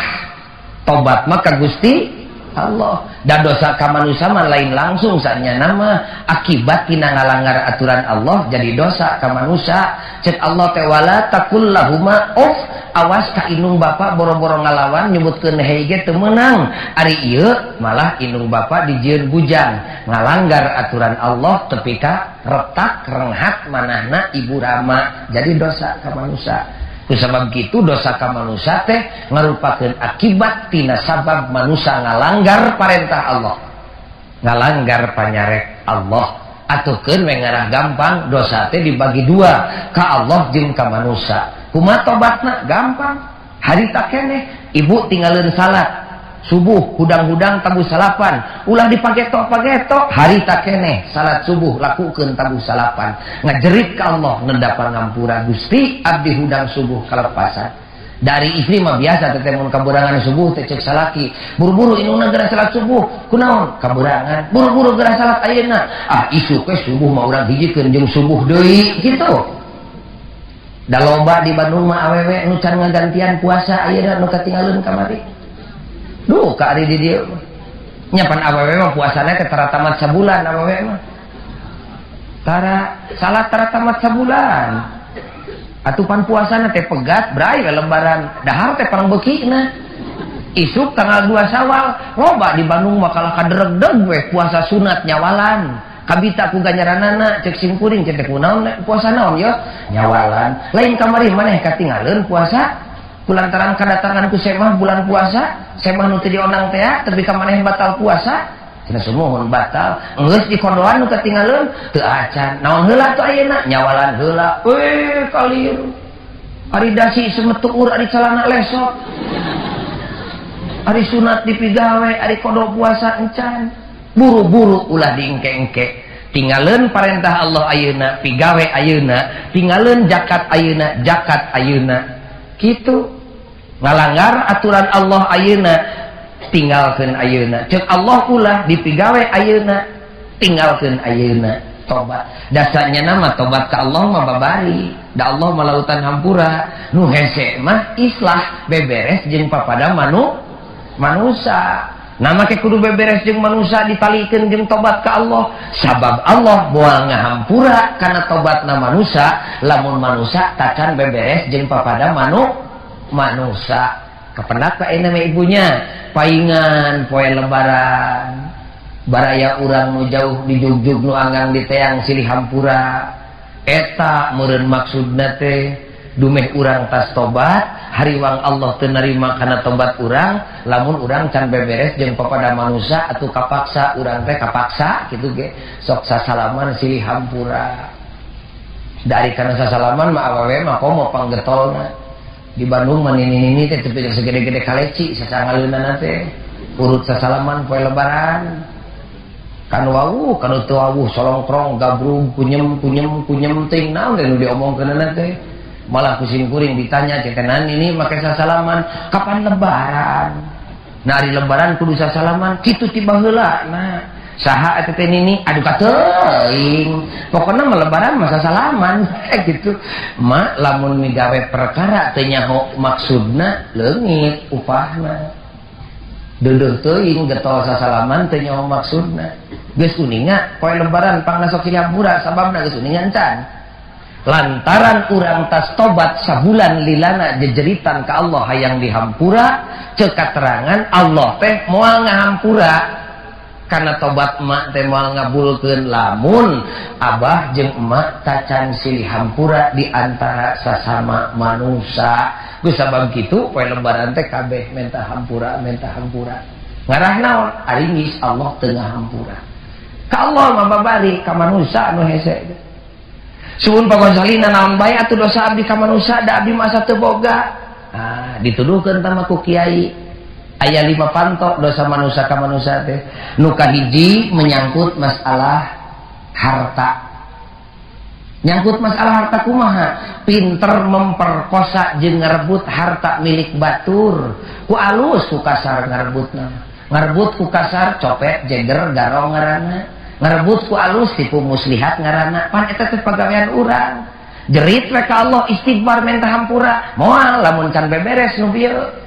S1: Tobat mah ka Gusti Allah. Dan dosa ka manusa mah lain langsung sanyana mah akibat tina ngalanggar aturan Allah jadi dosa ka manusa. Cek Allah teh wala takul lahuma uff, awas ka indung bapa boro-boro ngalawan nyebutkeun hei ge teu meunang. Ari ieu malah indung bapa dijieun bujang ngalanggar aturan Allah tepi ka retak renghat manahna ibu rama jadi dosa ka manusa. Kusabab kitu dosa ka manusa teh ngarupakeun akibat tina sabab manusa ngalanggar parentah Allah, ngalanggar panyarek Allah. Atuhkeun we ngarah gampang dosa teh dibagi dua, ka Allah jeung ka manusa. Kumaha tobatna? Gampang. Harita keneh ibu tinggalin salat subuh hudang-hudang tabuh salapan, ulah dipagetok-pagetok. Harita keneh salat subuh lakukeun tabuh salapan, ngajerit ka Allah ngendapan ngampura Gusti abdi hudang subuh kalepasan. Dari istri mah biasa teh mun kaburangan subuh teh cek salaki buru-buru indungna geura salat subuh kunaon kaburangan buru-buru geura salat ayeuna ah isuk we subuh mah urang hijikeun jeung subuh deui kitu. Da loba di Bandung mah awewe nu can ngagantian puasa ayeuna nu katinggalkeun kamari. Duh ka ari di dieu mah. Nya pan awewe mah puasana teh tara tamat sabulan awewe mah. Tara salat tara tamat sabulan. Atuh pan puasana teh pegat bray we lebaran dahar teh pangbeukina. Isuk tanggal 2 Syawal loba di Bandung mah kalah kaderegdeg we puasa sunat nyawalan. Kabita ku ganjaranana cek sim kuring cek teh kunaon puasa naon ye nyawalan. Lain kamari maneh katinggalkeun puasa kulantaran kadatangan ku semah bulan puasa semah nu teu diondang teh tepi ka maneh batal puasa cenah sumuhun batal geus dikondoan nu katinggalkeun teu acan naon heula tuh ayeuna nyawalan heula we kalir ari dasi semetuur ari calana lesot ari sunat dipigawe ari kodo puasa encan buru-buru ulah diengke-engke tinggalin parentah Allah ayeuna pigawe ayeuna tinggalin zakat ayeuna zakat ayeuna kitu ngalanggar aturan Allah ayeuna tinggalkeun ayeuna ceuk Allah ulah dipigawe ayeuna tinggalkeun ayeuna tobat dasarnya nama tobat ka Allah mah babari da Allah mah lautan hampura nu hese mah islah beberes jeung papada manusa. Nama ke kudu beberes jeung manusa ditalikeun jeung tobat ka Allah sabab Allah moal ngahampura kana tobatna manusa lamun manusa tacan beberes jeung papada manusa. Kapendak ka ayeuna mah ibunya paingan poe lebaran baraya urang nu jauh di jugjug nu anggang di teang silih hampura eta meureun maksudna teh dumeh urang tas tobat hariwang Allah teu narima kana tobat urang lamun urang can beberes jeung papada manusa atuh kapaksa urang teh kapaksa kitu ge sok sasalaman silih hampura. Dari kana sasalaman mah awewe mah komo panggetolna di Bandung mah nini-nini teh tepi segede-gede kaleci sasangaleunana teh urut sasalaman poe lebaran kan wawuh kan teu wawuh solongkrong gabrug kunyem kunyem kunyem ting naon teh nu diomongkeunana teh malah kusim kuring ditanya cetenan ini make sasalaman kapan lebaran nah hari lebaran kudu sasalaman kitu ti baheula nah Saha eta teh nini aduh kateuing. Pokona mah lebaran masa salaman gitu. Mak lamun migawe perkara teu nyaho maksudna leungit upahna. Deudeuh teuing getol sasalaman teu nyaho maksudna. Geus uninga poe lebaran pangna sok hampura sababna geus uninga encan. Lantaran urang tas tobat sabulan lilana jejeritan ka Allah hayang dihampura, ceuk katerangan Allah teh moal ngahampura. Karena tobat emak teh moal ngabulkeun lamun abah jeung emak tacan silih hampura di antara sasama manusia. Geus sabab kitu poe lebaran teh kabeh menta hampura, menta hampura. Ngarah naon? Ari geus Allah teu ngahampura. Ka Allah mah babari ka manusia anu hese. Suhun Pak Gonzalina naon bae atuh dosa abdi ka manusia da abdi masa teu boga. Ah, dituduhkeun tah ku kiai. Aya 5 panto dosa manusia ka manusia teh. Nu kahiji menyangkut masalah harta. Nyangkut masalah harta kumaha? Pinter memperkosa jeung ngarebut harta milik batur. Ku alus ku kasar ngarebutna. Ngarebut ku kasar copet jeger garong ngaranna. Ngarebut ku alus tipu muslihat ngaranna. Pan eta teh pagawean urang. Jerit we ka Allah istighfar menta hampura. Moal lamun can beberes nu bieu.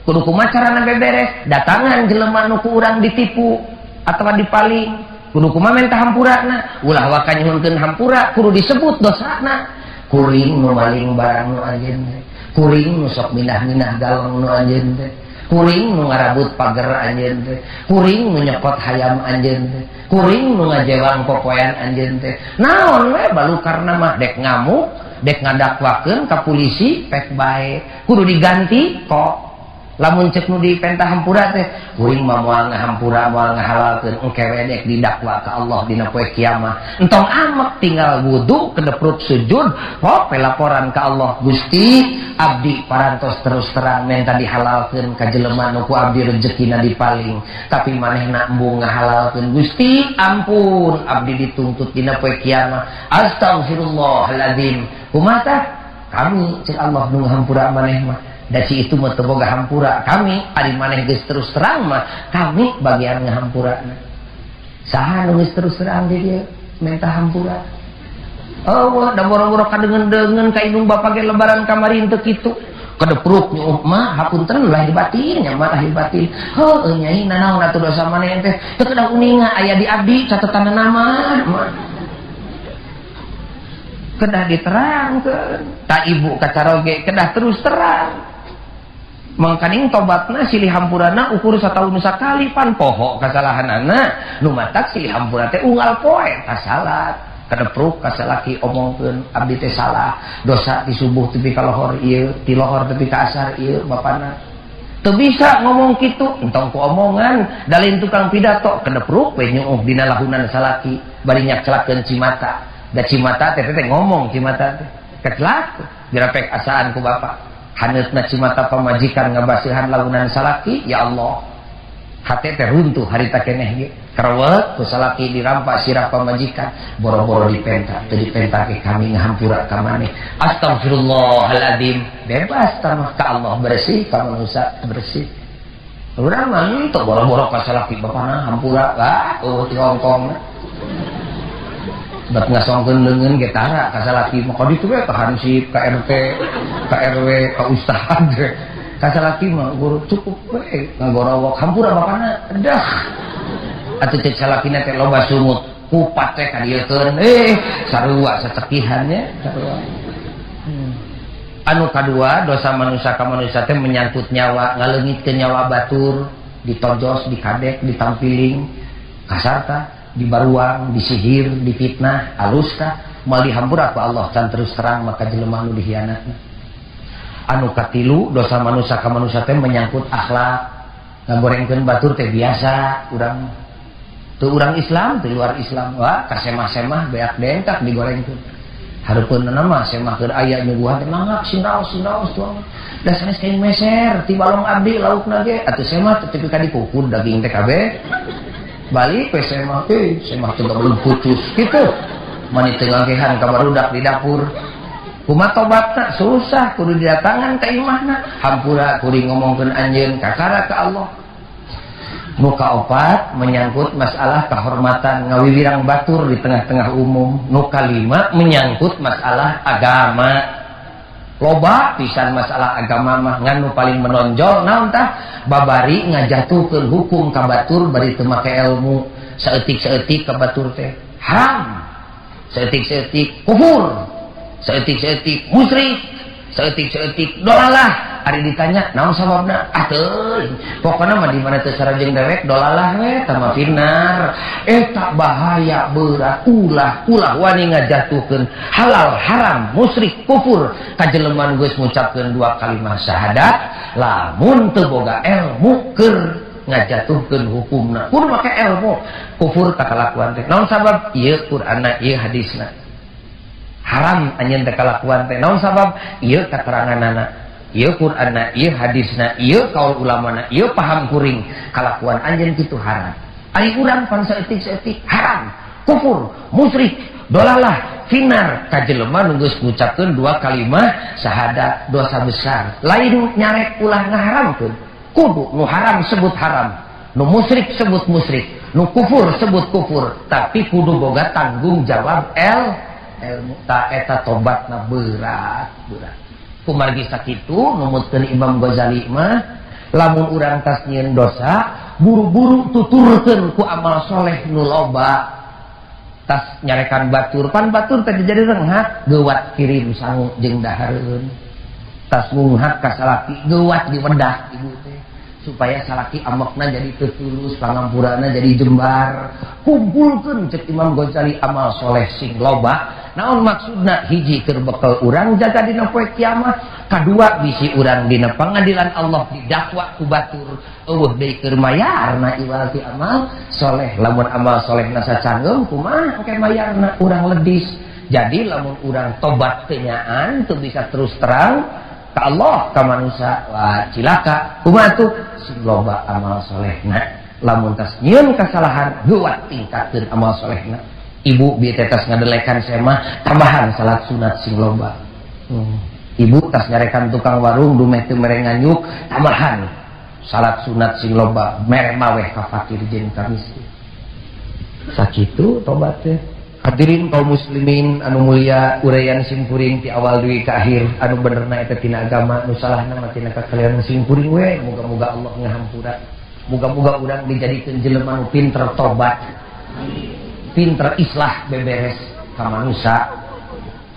S1: Kudu kumaha carana beberes? Datangan jelema nu ku urang ditipu atawa dipaling. Kudu kumaha menta hampurana? Ulah waka nyuhunkeun hampura, kudu disebut dosana. Kuring nu maling barang nu anjeun teh. Kuring nu sok minah-minah galeng nu anjeun teh. Kuring nu ngarabut pager anjeun teh. Kuring nu nyokot hayam anjeun teh. Kuring nu ngajewang popoean anjeun teh. Naon we balukarna mah dek ngamuk, dek ngadakwakeun ka polisi pek bae. Kudu diganti kok. Lamun cek nu dipenta hampura teh, kuring mah moal ngahampura, moal ngahalalkeun, engke we dek didakwa ka Allah dina poe kiamat. Entong amek tinggal wudu kedepruk sujud, pok laporan ka Allah, Gusti abdi parantos terus terang menta dihalalkeun ka jelema nu ku abdi rejekina dipaling, tapi manehna embung ngahalalkeun. Gusti ampun abdi dituntut dina poe kiamat. Astagfirullahaladzim. Kumaha tah? Kami cek Allah nu ngahampura maneh mah. Da si itu mah teu boga hampura kami, ari maneh geus terus terang mah kami bagian ngahampurana. Saha nu geus terus terang di dieu menta hampura? Oh, da boro-boro kadeungeun-deungeun ka indung bapa ge lebaran kamari teu kitu. Kedepruk nyuuh mah hapunten lahir batin nya mah lahir batin. Heueuh nyai nanaon atuh dosa maneh teh? Teu kedah uninga aya di abdi catatanna mah. Kedah diterangkeun. Ta ibu kacaroge kedah terus terang. Mangkaning tobatna silih hampurana ukur satahun sakali pan poho kasalahanana nu matak silih hampura teh unggal poe kasalat kadepruk kasalaki omongkeun abdi teh salah dosa di subuh tepi ka lohor ieu ti lohor tepi ka asar ieu bapana teu bisa ngomong kitu entong ku omongan dalin tukang pidato kedepruk we nyuuh dina lahunan salaki bari nyakcelakeun cimata da cimata teh teh ngomong cimata teh kecelak dirapek asaan ku bapak. Haneutna cimata pamajikan ngabasihan launan salaki, ya Allah. Hate teh runtuh harita keneh ge. Kerewet ku salaki dirampak sirah pamajikan, boro-boro dipenta, teu dipenta ke kami ngahampura ka maneh. Astagfirullahaladzim. Bebas tamah ka Allah bersih, ka manusia bersih. Urang mah henteu boro-boro ka salaki bapana hampura lah, eueuh ti Hongkong. Bet ngasongkeun leungeun ge tara ka salaki mah ka ditu we ka hansip, ka RT, ka RW, ka ustad. Ka salaki mah guru cukup we ngagorowok hampura bapana dah. Atuh cek salakina teh loba sungut, kupat teh ka dieukeun. Sarua sacekihan nya, sarua. Anu kadua dosa manusia ka manusia teh menyangkut nyawa, ngaleungitkeun nyawa batur, ditojos, dikadek, ditampiling, kasar tah. Dibaruang, disihir, difitnah, alus tah, moal dihampura ku Allah can terus terang maka jelema nu dihianatna. Anu katilu dosa manusia ka manusia teh menyangkut akhlak, ngagorengkeun batur teh biasa urang teu urang Islam, teu luar Islam, wah kasemah-semah beak dentak digorengkeun. Hareupeunna mah semah keur aya nyuguhan teh mangga sinaos-sinaos tuang. Da sanes kain meser ti balong abdi laukna ge atuh semah teh tepi ka dikukur daging teh kabeh. Balik we semah, semah teh belum putus gitu. Mani teu ngangkehan ka barudak di dapur. Kumaha tobatna susah kudu didatangan ka imahna. Hampura kuring ngomongkeun anjeun kakara ka Allah. Nu kaopat menyangkut masalah kehormatan ngawiwirang batur di tengah-tengah umum. Nu kalima menyangkut masalah agama. Loba pisan masalah agama mah ngan nu paling menonjol naon tah babari ngajatuhkeun hukum ka batur bari teu make ilmu. Saeutik-saeutik ka batur teh haram, saeutik-saeutik kufur, saeutik-saeutik musyrik, saeutik-saeutik dolalah. Ari ditanya naon sababna? Ah teuing, pokona mah di mana teu sarajeng dewek dolalah we tah mah finar. Eta bahaya berat. Ulah ulah wani ngajatuhkeun halal haram musyrik kufur ka jelema nu geus ngucapkeun dua kalimat syahadat lamun teu boga ilmu keur ngajatuhkeun hukumna. Kudu make ilmu. Kufur ka kalakuan teh naon sabab? Ieu Qur'anna, ieu hadisna. Haram anjeun teh kalakuan teh naon sabab? Ieu kateranganana, ieu Qur'anna, ieu hadisna, ieu kaul ulamana, ieu paham kuring kalakuan anjeun kitu haram. Ari urang pan saeutik-saeutik haram, kufur, musyrik, dolalah, finar ka jelema nu geus ngucapkeun dua kalimat syahadat dosa besar. Lain nyarek ulah ngaharamkeun. Kudu nu haram sebut haram, nu musyrik sebut musyrik, nu kufur sebut kufur, tapi kudu boga tanggung jawab ilmu. Ta eta tobatna berat berat. Kumargi sakitu numutkeun Imam Ghazali mah lamun urang tas nyieun dosa buru-buru tuturkeun ku amal soleh nu loba. Tas nyarekan batur, pan batur teh jadi renghat geuwat kirim sangu jeung dahareun. Tas ngunghak ka salaki geuwat diwedah ibu teh supaya salaki amokna jadi teu tulus, pangampurana jadi jembar. Kumpulkeun cek Imam Ghazali amal soleh sing loba. Naon maksudna? Hiji keur bekel urang jaga dina poe kiamat, kadua bisi urang dina pangadilan Allah didakwa ku batur eueuh deui keur mayarna iwal ti amal soleh. Lamun amal solehna sacangeum kumaha engke mayarna urang ledis. Jadi lamun urang tobat kenyaan teu bisa terus terang ka Allah ka manusia, wah cilaka. Kumaha tuh sing loba amal solehna. Lamun tas nyieun kasalahan geuwat tingkatkeun amal solehna. Ibu bieu teh tas ngadelekan semah tambahan salat sunat sing loba. Ibu tas nyarekan tukang warung dumeh teu mere nganyuk tambahan salat sunat sing loba, mere maweh ka fakir jeung ka miskin. Sakitu tobat teh. Hadirin kaum muslimin anu mulia, uraian simkuring ti awal dugi ka akhir anu benerna eta tina agama, nu salahna mah tina kakalian simkuring we. Muga-muga Allah ngahampura. Muga-muga urang dijadikeun jelema nu pinter tobat, pinter islah beberes ka manusa.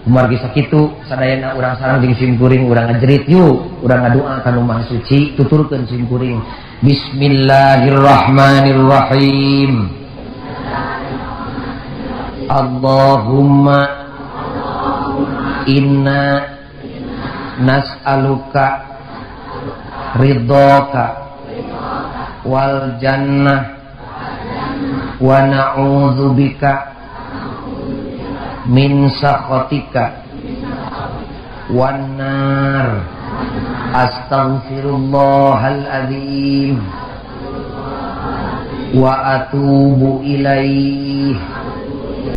S1: Kumargi sakitu sadayana urang sareng jeung simkuring urang ngajerit yuk, urang ngadua ka Nu Maha Suci, tuturkeun simkuring bismillahirrahmanirrahim. Allahumma inna nas'aluka ridhoka wal jannah wa na'udzubika min sakhatika wan nar. Astaghfirullahal azim wa atubu ilaih.